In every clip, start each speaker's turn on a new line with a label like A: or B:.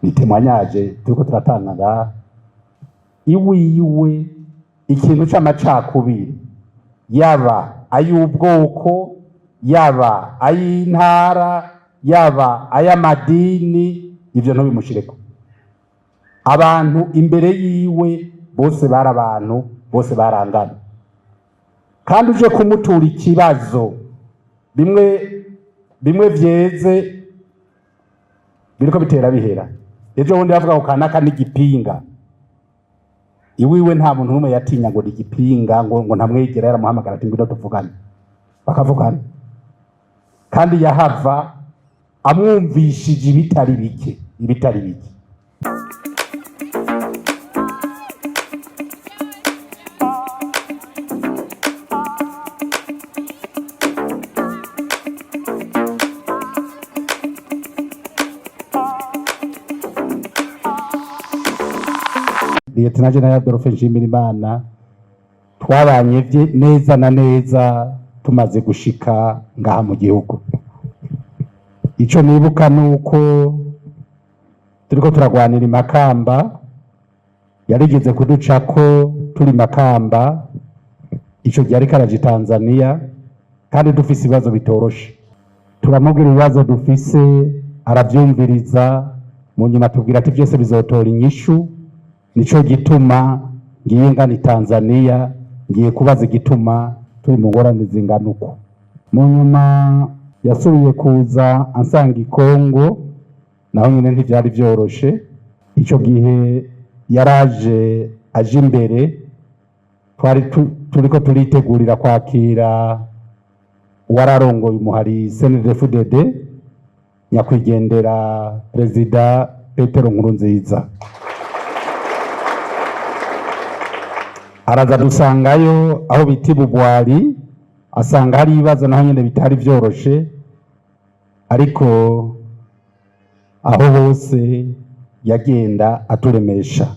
A: Ni témoignage turiko turatanga ngaha. Iwiwe ikintu c'amacakubiri, yaba ay'ubwoko, yaba ay'intara, yaba ay'amadini, ivyo ntubimushireko. Abantu imbere yiwe bose bari abantu, bose barangana. Kandi uje kumutura ikibazo, bimwe bimwe vyeze biriko bitera bihera. Ejo bundi bavuga ngo kanaka n'igipinga, iwiwe nta muntu n'umwe yatinya ngo ni igipinga, ngo ntamwegera. Yaramuhamagara ati: "Ngwino tuvugane", bakavugana, kandi yahava amwumvishije ibitari bike, ibitari bike. Lieutenant General Adolphe Nshimirimana twabanye neza na neza tumaze gushika ngaha mu gihugu. Ico nibuka nuko turiko turagwanira Imakamba, yarigeze kuducako turi Makamba. Ico gihe ariko araja i Tanzania, kandi dufise ibibazo bitoroshe. Turamubwira ibibazo dufise, aravyumviriza. Mu nyuma tubwira ati: "Vyose bizotora inyishu, nico gituma ngiye ngana i Tanzania, ngiye kubaza igituma turi mu ngorane zingana uko." Mu nyuma yasubiye kuza ansanga i Kongo, naho nyine ntivyari vyoroshe. Ico gihe yaraje aje imbere, twari turiko turitegurira kwakira uwararongoye umuhari CNDD-FDD, nyakwigendera Perezida Petero Nkurunziza. Araza dusangayo aho bita Ibugwari, asanga hari ibibazo naho nyine bitari vyoroshe. Ariko aho hose yagenda aturemesha.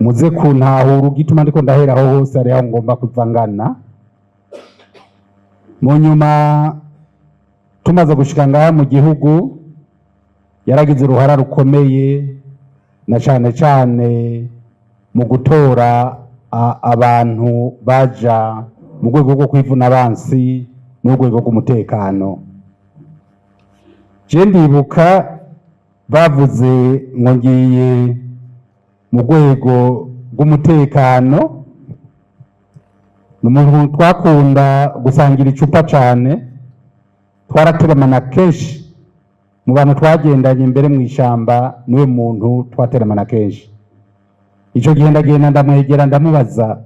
A: Muze kuntahura igituma ndiko ndahera aho hose, ari aho ngomba kuva ngana. Mu nyuma tumaze gushika ngaha mu gihugu, yaragize uruhara rukomeye, na cane cane mu gutora abantu baja mu rwego rwo kwivuna abansi n'urwego rw'umutekano. Je ndibuka bavuze ngo ngiye mu rwego rw'umutekano. Ni umuntu twakunda gusangira icupa cane, twarateramana kenshi. Mu bantu twagendanye mbere mu ishamba, niwe muntu twateramana kenshi. Ico gihe ndagenda ndamwegera, ndamubaza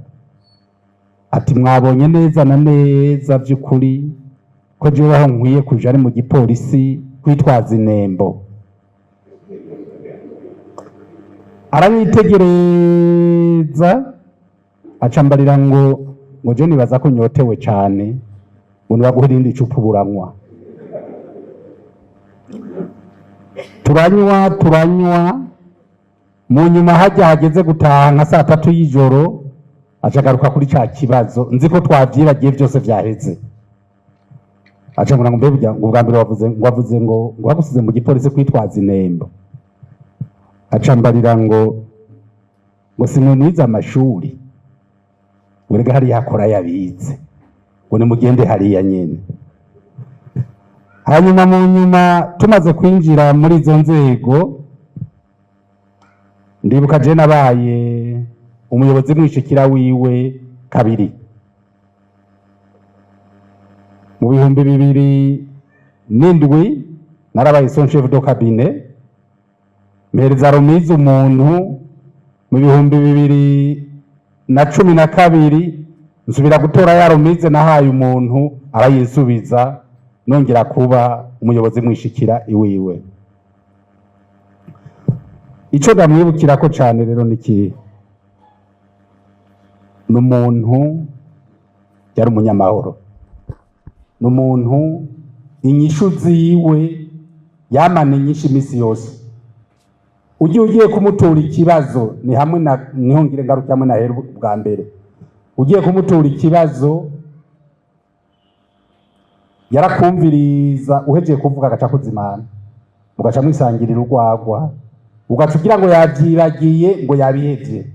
A: ati: "Mwabonye neza na neza vy'ukuri ko jewe aho nkwiye kuja ari mu gipolisi kwitwaza inembo?" Aranyitegereza, acambarira ngo je nibaza ko nyotewe cane, ngo nibaguhe irindi cupa buranywa. Turanywa, turanywa. Mu nyuma hajya hageze gutaha nka saa 3 y'ijoro, acagaruka kuri ca kibazo. Nzi ko twavyibagiye, vyose vyaheze. Aca ngo mbe burya ngo ubwa mbere wavuze ngo, wavuze ngo bagusize mu gipolisi kwitwaza inembo. Acambarira ngo simwe mwize amashuri, ngo rega hariya hakora yabize, ngo nimugende hariya nyene. Hanyuma mu nyuma tumaze kwinjira muri izo nzego, ndibuka je nabaye umuyobozi mwishikira wiwe kabiri. Mu 2007 narabaye son chef de cabinet, mpereza remise umuntu. Mu 2012 nsubira gutora ya remise nahaye umuntu, arayinsubiza, nongera kuba umuyobozi mwishikira iwiwe. Ico ndamwibukirako cane rero ni ikihe? Ni umuntu yari umunyamahoro, ni umuntu inyishu ziwe yamana inyishu imisi yose. Ugiye kumutura ikibazo, ni hamwe na niho ngire ngaruke hamwe na hera bwa mbere. Ugiye kumutura ikibazo, yarakumviriza, uhejeje kuvuga agaca kuzimana. Mugaca mwisangirira urwagwa, ugaca ugira ngo yavyibagiye, ngo yabihevye,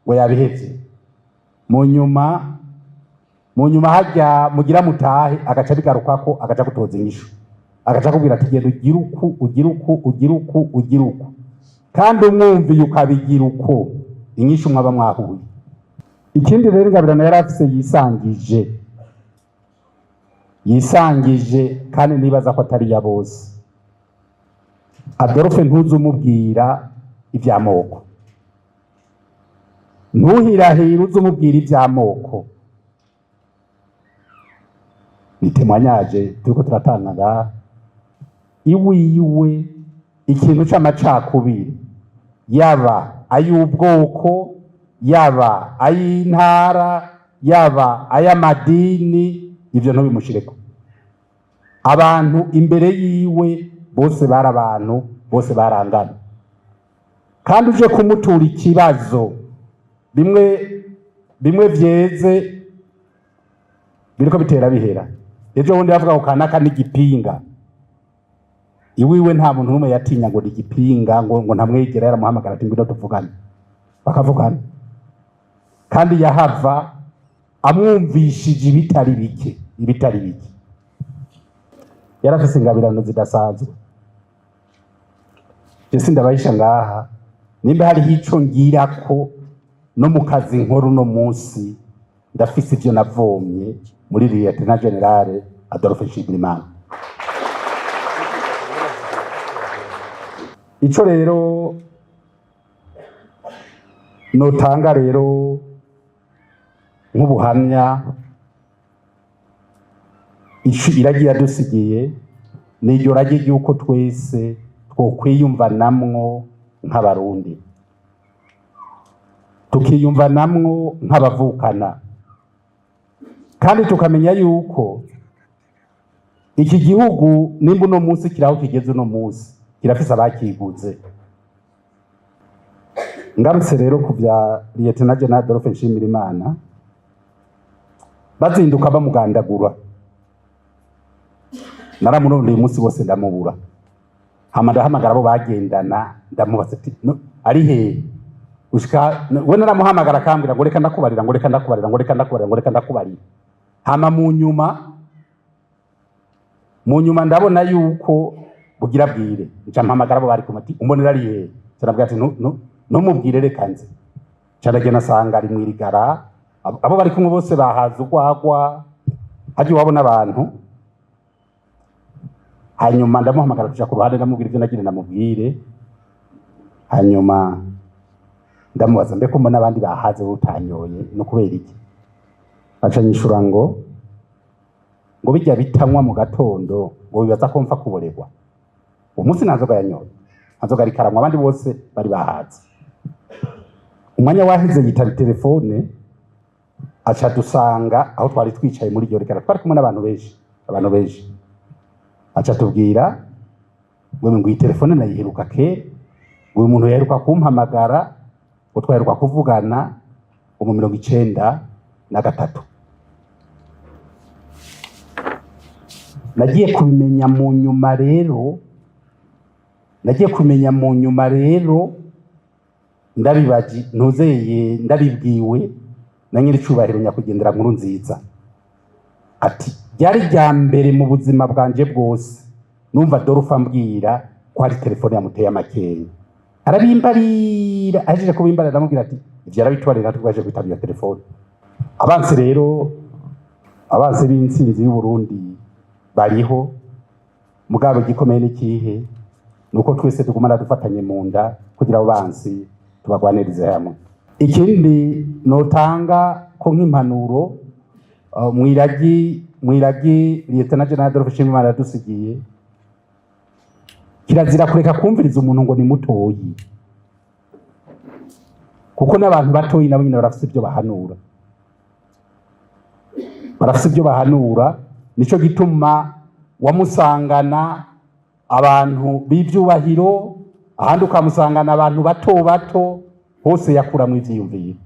A: ngo yabihevye. Mu nyuma harya mugira mutahe, agaca bigarukako, agaca gutoza inyishu, agaca kubwira ati: "Genda ugire uku, ugire uku, ugire uku, ugire uku." Kandi umwumviye ukabigira uko, inyishu mwaba mwahuye. Ikindi rero, ingabirano yari afise yisangije, kandi nibaza ko atari ya bose. Adolphe ntuzi umubwira ivy'amoko, ntuhirahire uze umubwira ivy'amoko. Ni témoignage turiko turatanga ngaha. Iwiwe ikintu c'amacakubiri, yaba ay'ubwoko, yaba ay'intara, yaba ay'amadini, ivyo ntubimushireko. Abantu imbere yiwe bose bari abantu, bose barangana. Kandi uje kumutura ikibazo, bimwe bimwe vyeze biriko bitera bihera. Ejo bundi bavuga ngo kanaka n'igipinga, iwiwe nta muntu n'umwe yatinya ngo ni igipinga, ngo ntamwegera. Yaramuhamagara ati: "Ngwino tuvugane." Bakavugana, kandi yahava amwumvishije ibitari bike, ibitari bike. Yarafise ingabirano zidasanzwe. Je sindabahisha ngaha, nimba hariho ico ngirako no mu kazi nkora uno munsi, ndafise ivyo navomye muri Lieutenant Général Adolphe Nshimirimana. Ico rero notanga rero nk'ubuhamya, ico iragiye yadusigiye ni iryo rage ry'uko twese twokwiyumvanamwo nk'Abarundi, tukiyumvanamwo nk'abavukana, kandi tukamenya yuko iki gihugu nimba uno munsi kiri aho kigeze uno munsi, kirafise abakiguze. Ngarutse rero ku vya Lieutenant General Adolphe Nshimirimana, bazinduka bamugandagura, naramurondeye umunsi wose ndamubura. Hama ndahamagara abo bagendana, ndamubaza ati: "No, ari hehe?" Gushika we naramuhamagara akambwira ngo: "Reka ndakubarira," ngo: "Reka ndakubarira," ngo: "Reka ndakubarira," ngo: "Reka ndakubarira." Hama mu nyuma ndabona yuko bugira bwire, nca mpamagara abo bari kumwe ati: "Umbonera ari hehe?" Nca ndabwira ati: "Ntumubwire, reka nze." Nca ndagenda, nsanga ari mw'irigara, abo bari kumwe bose bahaze urwagwa, hagiye iwabo n'abantu. Hanyuma ndamuhamagara tuja ku ruhande, ndamubwira ivyo nagira ndamubwire. Hanyuma ndamubaza: "Mbe ko mbona abandi bahaze utanyoye, no kubera iki?" Aca nyishura ngo bijya bitanywa mu gatondo, ngo bibaza ko mfa kuborerwa. Uwo munsi nta nzoga yanyoye, nta nzoga ariko aranywa, abandi bose bari bahaze. Umwanya waheze yitaba telefone, aca dusanga aho twari twicaye muri iryo rigara, twari kumwe n'abantu benshi, abantu benshi. Aca tubwira ngo iyi telefone nayiheruka kera, ngo uyu muntu yaheruka kumpamagara, ngo twaheruka kuvugana ngo mu 93. Nagiye kubimenya mu nyuma rero, nagiye kumenya mu nyuma rero, ndabibaji ntuzeye, ndabibwiwe na nyiricubahiro nyakwigendera nkuru nziza, ati: "Ryari rya mbere mu buzima bwanje bwose numva Adolphe ambwira ko hari telefone yamuteye amakenga." Arabimbarira, ahejeje kubimbarira ndamubwira ati: "Ivyo yarabitubarira, natwe twaje kwitaba iyo telefone." Abansi rero, abansi b'intsinzi y'u Burundi bariho, mugabo igikomeye n'ikihe? Nuko twese tugumana dufatanye mu nda kugira abo bansi tubagwanirize hamwe. Ikindi notanga ko nk'impanuro, mwiragi Lieutenant General Adolphe Nshimirimana yadusigiye, kirazira kureka kumviriza umuntu ngo ni mutoyi, kuko n'abantu batoyi nabo nyine barafise ibyo bahanura, barafise ibyo bahanura. Nico gituma wamusangana abantu b'ivyubahiro, ahandi ukamusangana abantu bato bato, hose yakuramwo ivyiyumviro.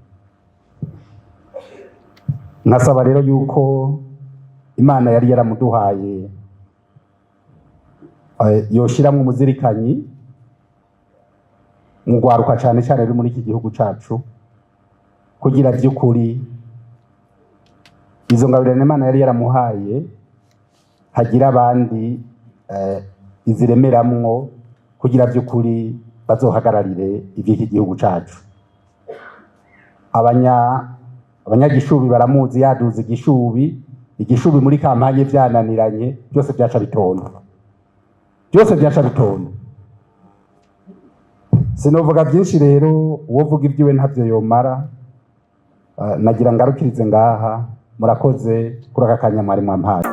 A: Nkasaba rero yuko Imana yari yaramuduhaye. Yoshiramwo umuzirikanyi mu rwaruka, cane cane ruri muri iki gihugu cacu, kugira vy'ukuri izo ngabirano Imana yari yaramuhaye hagira abandi iziremeramwo, kugira vy'ukuri bazohagararire ivy'iki gihugu cacu. Abanyagishubi baramuzi, yaduze igishubi, igishubi muri campagne vyananiranye byose vyaca bitonda, byose vyaca bitonda. Sinovuga byinshi rero, uwovuga ibyiwe ntavyo yomara. Nagira ngarukirize ngaha. Murakoze kuri aka kanya mwari mwampaye.